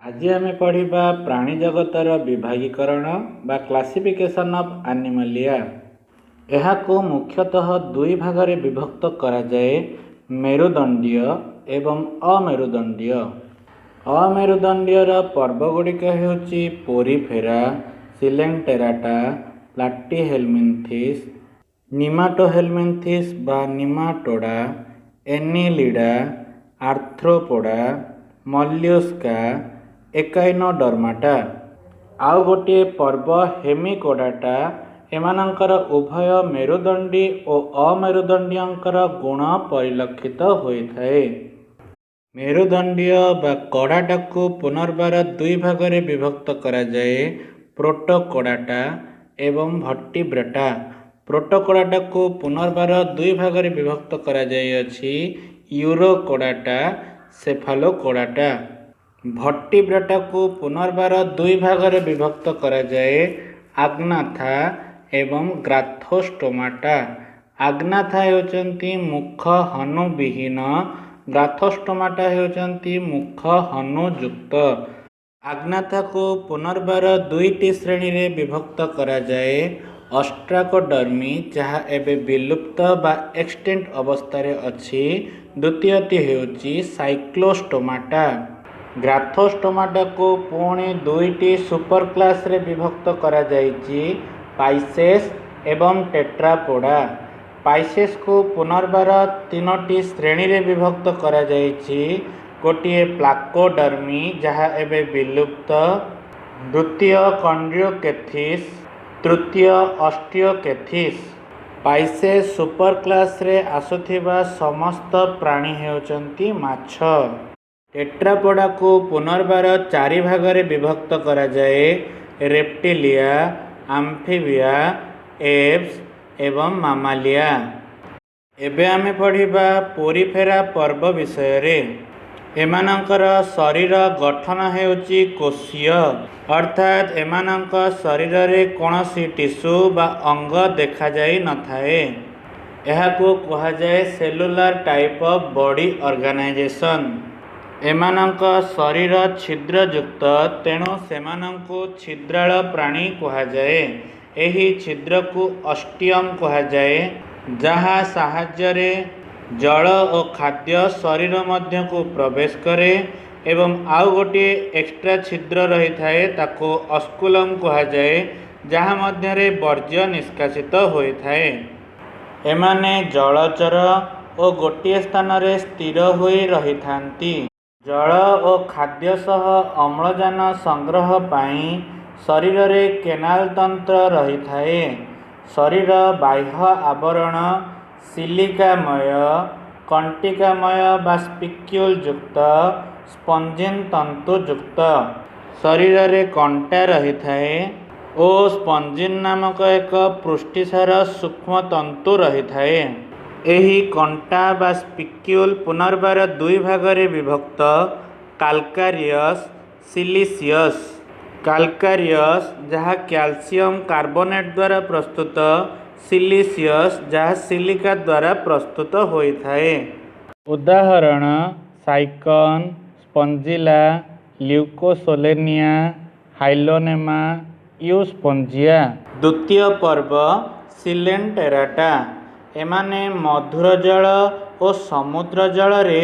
ଆଜି ଆମେ ପଢ଼ିବା ପ୍ରାଣୀ ଜଗତର ବିଭାଗୀକରଣ ବା କ୍ଲାସିଫିକେସନ୍ ଅଫ୍ ଆନିମାଲିଆ। ଏହାକୁ ମୁଖ୍ୟତଃ ଦୁଇ ଭାଗରେ ବିଭକ୍ତ କରାଯାଏ, ମେରୁଦଣ୍ଡୀୟ ଏବଂ ଅମେରୁଦଣ୍ଡୀୟ। ଅମେରୁଦଣ୍ଡୀୟର ପର୍ବଗୁଡ଼ିକ ହେଉଛି ପୋରିଫେରା, ସିଲେଣ୍ଟେରାଟା, ପ୍ଲାଟିହେଲମିନ୍ଥିସ୍, ନିମାଟୋହେଲମିନ୍ଥିସ୍ ବା ନିମାଟୋଡା, ଏନିଲିଡା, ଆର୍ଥ୍ରୋପୋଡା, ମଲ୍ୟୁସ୍କା, ଏକାଇନୋଡର୍ମାଟା। ଆଉ ଗୋଟିଏ ପର୍ବ ହେମିକୋଡାଟା। ଏମାନଙ୍କର ଉଭୟ ମେରୁଦଣ୍ଡୀ ଓ ଅମେରୁଦଣ୍ଡୀୟଙ୍କର ଗୁଣ ପରିଲକ୍ଷିତ ହୋଇଥାଏ। ମେରୁଦଣ୍ଡୀୟ ବା କଡାଟାକୁ ପୁନର୍ବାର ଦୁଇ ଭାଗରେ ବିଭକ୍ତ କରାଯାଏ, ପ୍ରୋଟୋକୋଡାଟା ଏବଂ ଭର୍ଟିବ୍ରେଟା। ପ୍ରୋଟୋକୋଡାଟାକୁ ପୁନର୍ବାର ଦୁଇ ଭାଗରେ ବିଭକ୍ତ କରାଯାଇଅଛି, ୟୁରୋକୋଡାଟା, ସେଫାଲୋକୋଡାଟା। ଭର୍ଟିବ୍ରେଟାକୁ ପୁନର୍ବାର ଦୁଇ ଭାଗରେ ବିଭକ୍ତ କରାଯାଏ, ଆଗ୍ନାଥା ଏବଂ ଗ୍ରାଥୋଷ୍ଟୋମାଟା। ଆଗ୍ନାଥା ହେଉଛନ୍ତି ମୁଖ ହନୁବିହୀନ, ଗ୍ରାଥୋଷ୍ଟୋମାଟା ହେଉଛନ୍ତି ମୁଖ ହନୁଯୁକ୍ତ। ଆଗ୍ନାଥାକୁ ପୁନର୍ବାର ଦୁଇଟି ଶ୍ରେଣୀରେ ବିଭକ୍ତ କରାଯାଏ, ଅଷ୍ଟ୍ରାକୋଡର୍ମି, ଯାହା ଏବେ ବିଲୁପ୍ତ ବା ଏକ୍ସଟିଙ୍କ୍ଟ ଅବସ୍ଥାରେ ଅଛି, ଦ୍ୱିତୀୟଟି ହେଉଛି ସାଇକ୍ଲୋଷ୍ଟୋମାଟା। ଗ୍ରାଥୋଷ୍ଟୋମାଟାକୁ ପୁଣି ଦୁଇଟି ସୁପରକ୍ଲାସରେ ବିଭକ୍ତ କରାଯାଇଛି, ପାଇସେସ୍ ଏବଂ ଟେଟ୍ରାପୋଡା। ପାଇସେସ୍‌କୁ ପୁନର୍ବାର ତିନୋଟି ଶ୍ରେଣୀରେ ବିଭକ୍ତ କରାଯାଇଛି, ଗୋଟିଏ ପ୍ଲାକୋଡର୍ମି, ଯାହା ଏବେ ବିଲୁପ୍ତ, ଦ୍ୱିତୀୟ କଣ୍ଡ୍ରିଓକେଥିସ୍, ତୃତୀୟ ଅଷ୍ଟ୍ରିଓକେଥିସ୍। ପାଇସେସ୍ ସୁପରକ୍ଲାସରେ ଆସୁଥିବା ସମସ୍ତ ପ୍ରାଣୀ ହେଉଛନ୍ତି ମାଛ। ଟେଟ୍ରାପୋଡାକୁ ପୁନର୍ବାର ଚାରି ଭାଗରେ ବିଭକ୍ତ କରାଯାଏ, ରେପ୍ଟିଲିଆ, ଆମ୍ଫିବିଆ, ଏଭ୍ସ ଏବଂ ମାମାଲିଆ। ଏବେ ଆମେ ପଢ଼ିବା ପୋରିଫେରା ପର୍ବ ବିଷୟରେ। ଏମାନଙ୍କର ଶରୀର ଗଠନ ହେଉଛି କୋଷୀୟ, ଅର୍ଥାତ୍ ଏମାନଙ୍କ ଶରୀରରେ କୌଣସି ଟିସୁ ବା ଅଙ୍ଗ ଦେଖାଯାଇନଥାଏ। ଏହାକୁ କୁହାଯାଏ cellular type of body organization. ଏମାନଙ୍କ ଶରୀର ଛିଦ୍ରଯୁକ୍ତ, ତେଣୁ ସେମାନଙ୍କୁ ଛିଦ୍ରାଳ ପ୍ରାଣୀ କୁହାଯାଏ। ଏହି ଛିଦ୍ରକୁ ଅଷ୍ଟିୟମ୍ କୁହାଯାଏ, ଯାହା ସାହାଯ୍ୟରେ ଜଳ ଓ ଖାଦ୍ୟ ଶରୀର ମଧ୍ୟକୁ ପ୍ରବେଶ କରେ ଏବଂ ଆଉ ଗୋଟିଏ ଏକ୍ସଟ୍ରା ଛିଦ୍ର ରହିଥାଏ, ତାକୁ ଅସ୍କୁଲମ୍ କୁହାଯାଏ, ଯାହା ମଧ୍ୟରେ ବର୍ଜ୍ୟ ନିଷ୍କାସିତ ହୋଇଥାଏ। ଏମାନେ ଜଳଚର ଓ ଗୋଟିଏ ସ୍ଥାନରେ ସ୍ଥିର ହୋଇ ରହିଥାନ୍ତି। ଜଳ ଓ ଖାଦ୍ୟ ସହ ଅମ୍ଳଜାନ ସଂଗ୍ରହ ପାଇଁ ଶରୀରରେ କେନାଲ ତନ୍ତ୍ର ରହିଥାଏ। ଶରୀର ବାହ୍ୟ ଆବରଣ ସିଲିକାମୟ, କଣ୍ଟିକାମୟ ବା ସ୍ପିକ୍ୟୁଲଯୁକ୍ତ, ସ୍ପଞ୍ଜିନ ତନ୍ତୁଯୁକ୍ତ। ଶରୀରରେ କଣ୍ଟା ରହିଥାଏ ଓ ସ୍ପଞ୍ଜିନ ନାମକ ଏକ ପୃଷ୍ଟିସାର ସୂକ୍ଷ୍ମ ତନ୍ତୁ ରହିଥାଏ। ଏହି କଣ୍ଟା ବା ସ୍ପିକ୍ୟୁଲ ପୁନର୍ବାର ଦୁଇ ଭାଗରେ ବିଭକ୍ତ, କାଲକାରିୟସ୍, ସିଲିସିୟସ୍। କାଲକାରିୟସ୍ ଯାହା କ୍ୟାଲସିୟମ କାର୍ବୋନେଟ ଦ୍ୱାରା ପ୍ରସ୍ତୁତ, ସିଲିସିୟସ୍ ଯାହା ସିଲିକା ଦ୍ୱାରା ପ୍ରସ୍ତୁତ ହୋଇଥାଏ। ଉଦାହରଣ ସାଇକନ୍, ସ୍ପଞ୍ଜିଲା, ଲ୍ୟୁକୋସୋଲେନିଆ, ହାଇଲୋନେମା, ୟୁସ୍ପୋଞ୍ଜିଆ। ଦ୍ୱିତୀୟ ପର୍ବ ସିଲେଣ୍ଟେରାଟା। ଏମାନେ ମଧୁର ଜଳ ଓ ସମୁଦ୍ର ଜଳରେ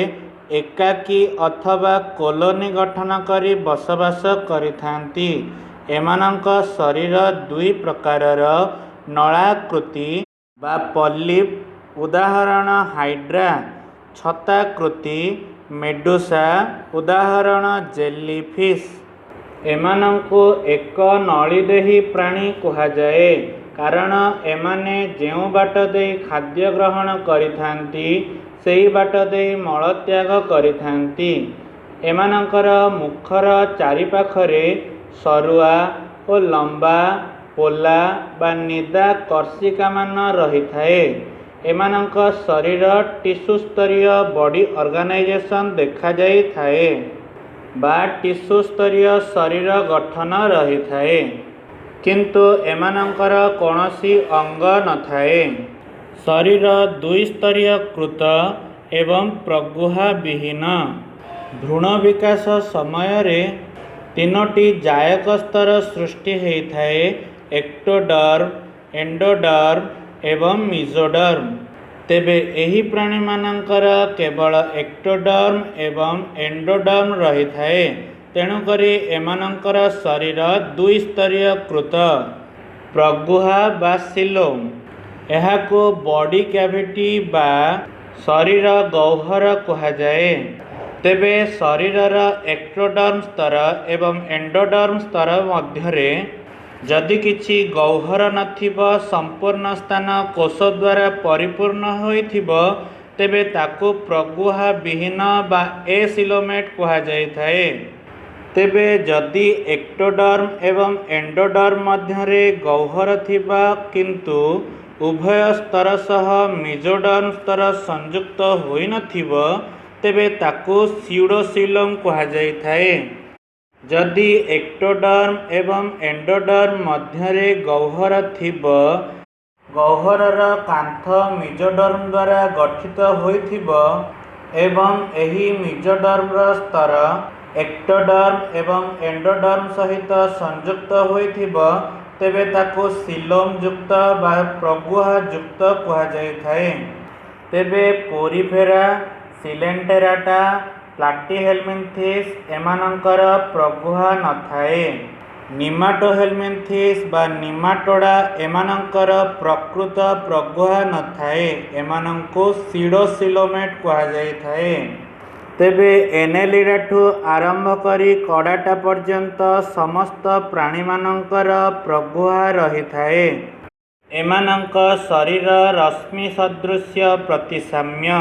ଏକାକୀ ଅଥବା କଲୋନୀ ଗଠନ କରି ବସବାସ କରିଥାନ୍ତି। ଏମାନଙ୍କ ଶରୀର ଦୁଇ ପ୍ରକାରର, ନଳାକୃତି ବା ପଲିପ୍, ଉଦାହରଣ ହାଇଡ୍ରା, ଛତାକୃତି ମେଡୁସା, ଉଦାହରଣ ଜେଲି ଫିସ୍। ଏମାନଙ୍କୁ ଏକନଳୀଦେହୀ ପ୍ରାଣୀ କୁହାଯାଏ, କାରଣ ଏମାନେ ଯେଉଁ ବାଟ ଦେଇ ଖାଦ୍ୟ ଗ୍ରହଣ କରିଥାନ୍ତି, ସେହି ବାଟ ଦେଇ ମଳତ୍ୟାଗ କରିଥାନ୍ତି। ଏମାନଙ୍କର ମୁଖର ଚାରିପାଖରେ ସରୁଆ ଓ ଲମ୍ବା ପୋଲା ବା ନିଦା କର୍ଷିକାମାନ ରହିଥାଏ। ଏମାନଙ୍କ ଶରୀର ଟିସୁସ୍ତରୀୟ ବଡି ଅର୍ଗାନାଇଜେସନ୍ ଦେଖାଯାଇଥାଏ ବା ଟିସୁସ୍ତରୀୟ ଶରୀର ଗଠନ ରହିଥାଏ, କିନ୍ତୁ ଏମାନଙ୍କର କୌଣସି ଅଙ୍ଗ ନଥାଏ। ଶରୀର ଦ୍ୱିସ୍ତରୀୟକୃତ ଏବଂ ପ୍ରଗୁହାବିହୀନ। ଭ୍ରୂଣ ବିକାଶ ସମୟରେ ତିନୋଟି ଜାୟକ ସ୍ତର ସୃଷ୍ଟି ହେଇଥାଏ, ଏକ୍ଟୋଡର୍ମ, ଏଣ୍ଡୋଡର୍ମ ଏବଂ ମିଜୋଡର୍ମ। ତେବେ ଏହି ପ୍ରାଣୀମାନଙ୍କର କେବଳ ଏକ୍ଟୋଡର୍ମ ଏବଂ ଏଣ୍ଡୋଡର୍ମ ରହିଥାଏ, ତେଣୁକରି ଏମାନଙ୍କର ଶରୀର ଦ୍ୱିସ୍ତରୀୟକୃତ। ପ୍ରଗୁହା ବା ସିଲୋମ, ଏହାକୁ ବଡି କ୍ୟାଭିଟି ବା ଶରୀର ଗହ୍ୱର କୁହାଯାଏ। ତେବେ ଶରୀରର ଏକ୍ଟୋଡର୍ମ ସ୍ତର ଏବଂ ଏଣ୍ଡୋଡର୍ମ ସ୍ତର ମଧ୍ୟରେ ଯଦି କିଛି ଗହ୍ୱର ନଥିବ, ସମ୍ପୂର୍ଣ୍ଣ ସ୍ଥାନ କୋଷ ଦ୍ୱାରା ପରିପୂର୍ଣ୍ଣ ହୋଇଥିବ, ତେବେ ତାକୁ ପ୍ରଗୁହା ବିହୀନ ବା ଏସିଲୋମେଟ୍ କୁହାଯାଇଥାଏ। ତେବେ ଯଦି ଏକ୍ଟୋଡର୍ମ ଏବଂ ଏଣ୍ଡୋଡର୍ମ ମଧ୍ୟରେ ଗହ୍ୱର ଥିବା କିନ୍ତୁ ଉଭୟ ସ୍ତର ସହ ମିଜୋଡର୍ମ ସ୍ତର ସଂଯୁକ୍ତ ହୋଇନଥିବ, ତେବେ ତାକୁ ସିଉଡୋସିଲୋମ କୁହାଯାଇଥାଏ। ଯଦି ଏକ୍ଟୋଡର୍ମ ଏବଂ ଏଣ୍ଡୋଡର୍ମ ମଧ୍ୟରେ ଗହ୍ୱର ଥିବ, ଗହ୍ୱରର କାନ୍ଥ ମିଜୋଡର୍ମ ଦ୍ୱାରା ଗଠିତ ହୋଇଥିବ ଏବଂ ଏହି ମିଜୋଡର୍ମର ସ୍ତର ଏକ୍ଟୋଡର୍ମ ଏବଂ ଏଣ୍ଡୋଡର୍ମ ସହିତ ସଂଯୁକ୍ତ ହୋଇଥିବ, ତେବେ ତାକୁ ସିଲୋମ ଯୁକ୍ତ ବା ପ୍ରଗୁହା ଯୁକ୍ତ କୁହାଯାଇଥାଏ। ତେବେ ପୋରିଫେରା, ସିଲେଣ୍ଟେରାଟା, ପ୍ଲାଟିହେଲମିନ୍ଥିସ୍ ଏମାନଙ୍କର ପ୍ରଗୁହା ନଥାଏ। ନିମାଟୋହେଲମିନ୍ଥିସ୍ ବା ନିମାଟୋଡା ଏମାନଙ୍କର ପ୍ରକୃତ ପ୍ରଗୁହା ନଥାଏ, ଏମାନଙ୍କୁ ସିଡୋସିଲୋମେଟ୍ କୁହାଯାଇଥାଏ। ତେବେ ଏନେଲିଡାଠୁ ଆରମ୍ଭ କରି କଡାଟା ପର୍ଯ୍ୟନ୍ତ ସମସ୍ତ ପ୍ରାଣୀମାନଙ୍କର ପ୍ରଗୁହା ରହିଥାଏ। ଏମାନଙ୍କ ଶରୀର ରଶ୍ମି ସଦୃଶ୍ୟ ପ୍ରତିସାମ୍ୟ,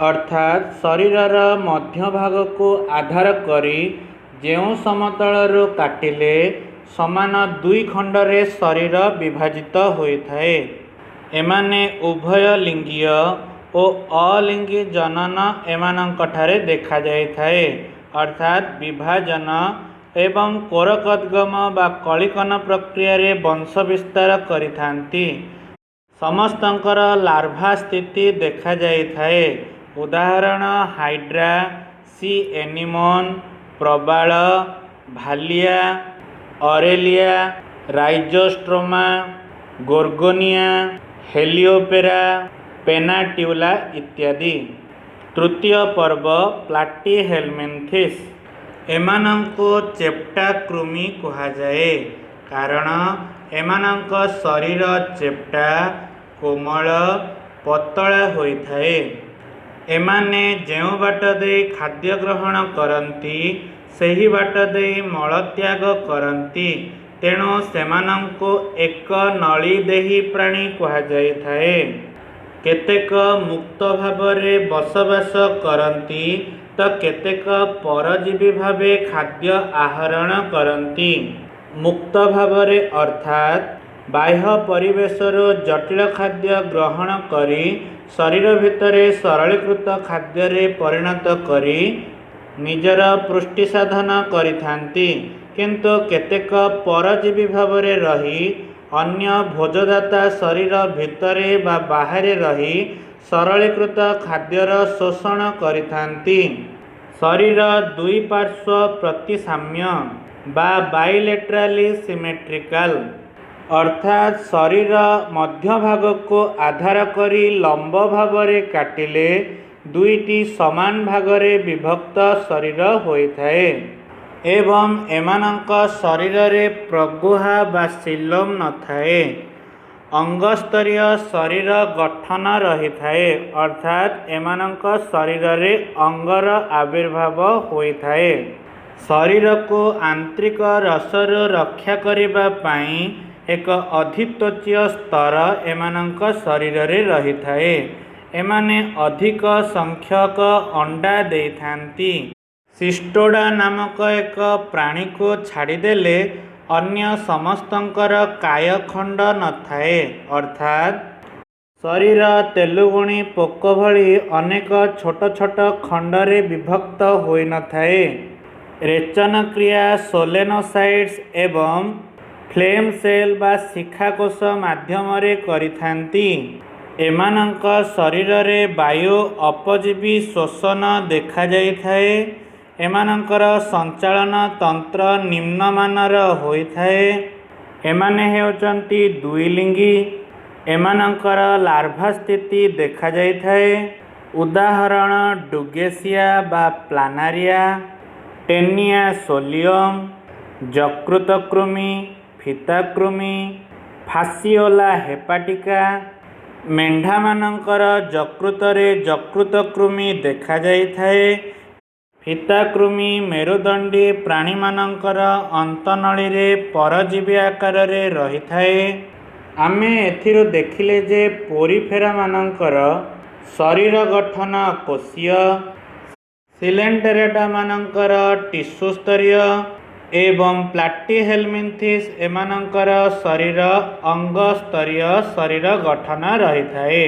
ଅର୍ଥାତ୍ ଶରୀରର ମଧ୍ୟଭାଗକୁ ଆଧାର କରି ଯେଉଁ ସମତଳରୁ କାଟିଲେ ସମାନ ଦୁଇ ଖଣ୍ଡରେ ଶରୀର ବିଭାଜିତ ହୋଇଥାଏ। ଏମାନେ ଉଭୟ ଲିଙ୍ଗୀୟ ଓ ଅଲିଙ୍ଗୀ ଜନନ ଏମାନଙ୍କଠାରେ ଦେଖାଯାଇଥାଏ, ଅର୍ଥାତ୍ ବିଭାଜନ ଏବଂ କୋରକୋଦ୍ଗମ ବା କଳିକନ ପ୍ରକ୍ରିୟାରେ ବଂଶ ବିସ୍ତାର କରିଥାନ୍ତି। ସମସ୍ତଙ୍କର ଲାର୍ଭା ସ୍ଥିତି ଦେଖାଯାଇଥାଏ। ଉଦାହରଣ ହାଇଡ୍ରା, ସି ଏନିମୋନ, ପ୍ରବାଳ, ଭାଲିଆ, ଅରେଲିଆ, ରାଇଜୋଷ୍ଟ୍ରୋମା, ଗୋର୍ଗୋନିଆ, ହେଲିଓପେରା, ପେନାଟ୍ୟୁଲା ଇତ୍ୟାଦି। ତୃତୀୟ ପର୍ବ ପ୍ଲାଟିହେଲମିନ୍ଥିସ୍। ଏମାନଙ୍କୁ ଚେପ୍ଟା କୃମି କୁହାଯାଏ, କାରଣ ଏମାନଙ୍କ ଶରୀର ଚେପ୍ଟା, କୋମଳ, ପତଳା ହୋଇଥାଏ। ଏମାନେ ଯେଉଁ ବାଟ ଦେଇ ଖାଦ୍ୟ ଗ୍ରହଣ କରନ୍ତି, ସେହି ବାଟ ଦେଇ ମଳତ୍ୟାଗ କରନ୍ତି, ତେଣୁ ସେମାନଙ୍କୁ ଏକ ନଳୀଦେହୀ ପ୍ରାଣୀ କୁହାଯାଇଥାଏ। କେତେକ ମୁକ୍ତ ଭାବରେ ବସବାସ କରନ୍ତି ତ କେତେକ ପରଜୀବୀ ଭାବେ ଖାଦ୍ୟ ଆହରଣ କରନ୍ତି। ମୁକ୍ତ ଭାବରେ ଅର୍ଥାତ୍ ବାହ୍ୟ ପରିବେଶରୁ ଜଟିଳ ଖାଦ୍ୟ ଗ୍ରହଣ କରି ଶରୀର ଭିତରେ ସରଳୀକୃତ ଖାଦ୍ୟରେ ପରିଣତ କରି ନିଜର ପୃଷ୍ଟି ସାଧନ କରିଥାନ୍ତି, କିନ୍ତୁ କେତେକ ପରଜୀବୀ ଭାବରେ ରହି ଅନ୍ୟ ଭୋଜଦାତା ଶରୀର ଭିତରେ ବା ବାହାରେ ରହି ସରଳୀକୃତ ଖାଦ୍ୟର ଶୋଷଣ କରିଥାନ୍ତି। ଶରୀର ଦୁଇ ପାର୍ଶ୍ୱ ପ୍ରତିସାମ୍ୟ ବା ବାଇଲେଟ୍ରାଲି ସିମେଟ୍ରିକାଲ, ଅର୍ଥାତ୍ ଶରୀର ମଧ୍ୟଭାଗକୁ ଆଧାର କରି ଲମ୍ବ ଭାବରେ କାଟିଲେ ଦୁଇଟି ସମାନ ଭାଗରେ ବିଭକ୍ତ ଶରୀର ହୋଇଥାଏ ଏବଂ ଏମାନଙ୍କ ଶରୀରରେ ପ୍ରଗୁହା ବା ସିଲୋମ ନଥାଏ। ଅଙ୍ଗସ୍ତରୀୟ ଶରୀର ଗଠନ ରହିଥାଏ, ଅର୍ଥାତ୍ ଏମାନଙ୍କ ଶରୀରରେ ଅଙ୍ଗର ଆବିର୍ଭାବ ହୋଇଥାଏ। ଶରୀରକୁ ଆନ୍ତ୍ରିକ ରସରୁ ରକ୍ଷା କରିବା ପାଇଁ ଏକ ଅଧିତ୍ୱଚୀୟ ସ୍ତର ଏମାନଙ୍କ ଶରୀରରେ ରହିଥାଏ। ଏମାନେ ଅଧିକ ସଂଖ୍ୟକ ଅଣ୍ଡା ଦେଇଥାନ୍ତି। ସିଷ୍ଟୋଡା ନାମକ ଏକ ପ୍ରାଣୀକୁ ଛାଡ଼ିଦେଲେ ଅନ୍ୟ ସମସ୍ତଙ୍କର କାୟଖଣ୍ଡ ନଥାଏ, ଅର୍ଥାତ୍ ଶରୀର ତେଲୁଗୁଣି ପୋକ ଭଳି ଅନେକ ଛୋଟ ଛୋଟ ଖଣ୍ଡରେ ବିଭକ୍ତ ହୋଇନଥାଏ। ରେଚନ କ୍ରିୟା ସୋଲେନୋସାଇଟ୍ସ ଏବଂ ଫ୍ଲେମ୍ ସେଲ୍ ବା ଶିଖାକୋଷ ମାଧ୍ୟମରେ କରିଥାନ୍ତି। ଏମାନଙ୍କ ଶରୀରରେ ବାୟୁ ଅପଜୀବୀ ଶ୍ୱସନ ଦେଖାଯାଇଥାଏ। ଏମାନଙ୍କର ସଞ୍ଚାଳନ ତନ୍ତ୍ର ନିମ୍ନମାନର ହୋଇଥାଏ। ଏମାନେ ହେଉଛନ୍ତି ଦ୍ୱିଲିଙ୍ଗୀ। ଏମାନଙ୍କର ଲାର୍ଭା ସ୍ଥିତି ଦେଖାଯାଇଥାଏ। ଉଦାହରଣ ଡୁଗେସିଆ ବା ପ୍ଲାନାରିଆ, ଟେନିଆ ସୋଲିୟମ। ଯକୃତ କୃମି, ଫିତାକୃମି, ଫାସିଓଲା ହେପାଟିକା। ମେଣ୍ଢାମାନଙ୍କର ଯକୃତରେ ଯକୃତ କୃମି ଦେଖାଯାଇଥାଏ। ଫିତାକୃମି ମେରୁଦଣ୍ଡୀ ପ୍ରାଣୀମାନଙ୍କର ଅନ୍ତନଳୀରେ ପରଜୀବୀ ଆକାରରେ ରହିଥାଏ। ଆମେ ଏଥିରୁ ଦେଖିଲେ ଯେ ପୋରିଫେରାମାନଙ୍କର ଶରୀର ଗଠନ କୋଷୀୟ, ସିଲେଣ୍ଟେରେଟାମାନଙ୍କର ଟିସୁ ସ୍ତରୀୟ ଏବଂ ପ୍ଲାଟିହେଲମିନ୍ଥିସ୍ ଏମାନଙ୍କର ଶରୀର ଅଙ୍ଗ ସ୍ତରୀୟ ଶରୀର ଗଠନ ରହିଥାଏ।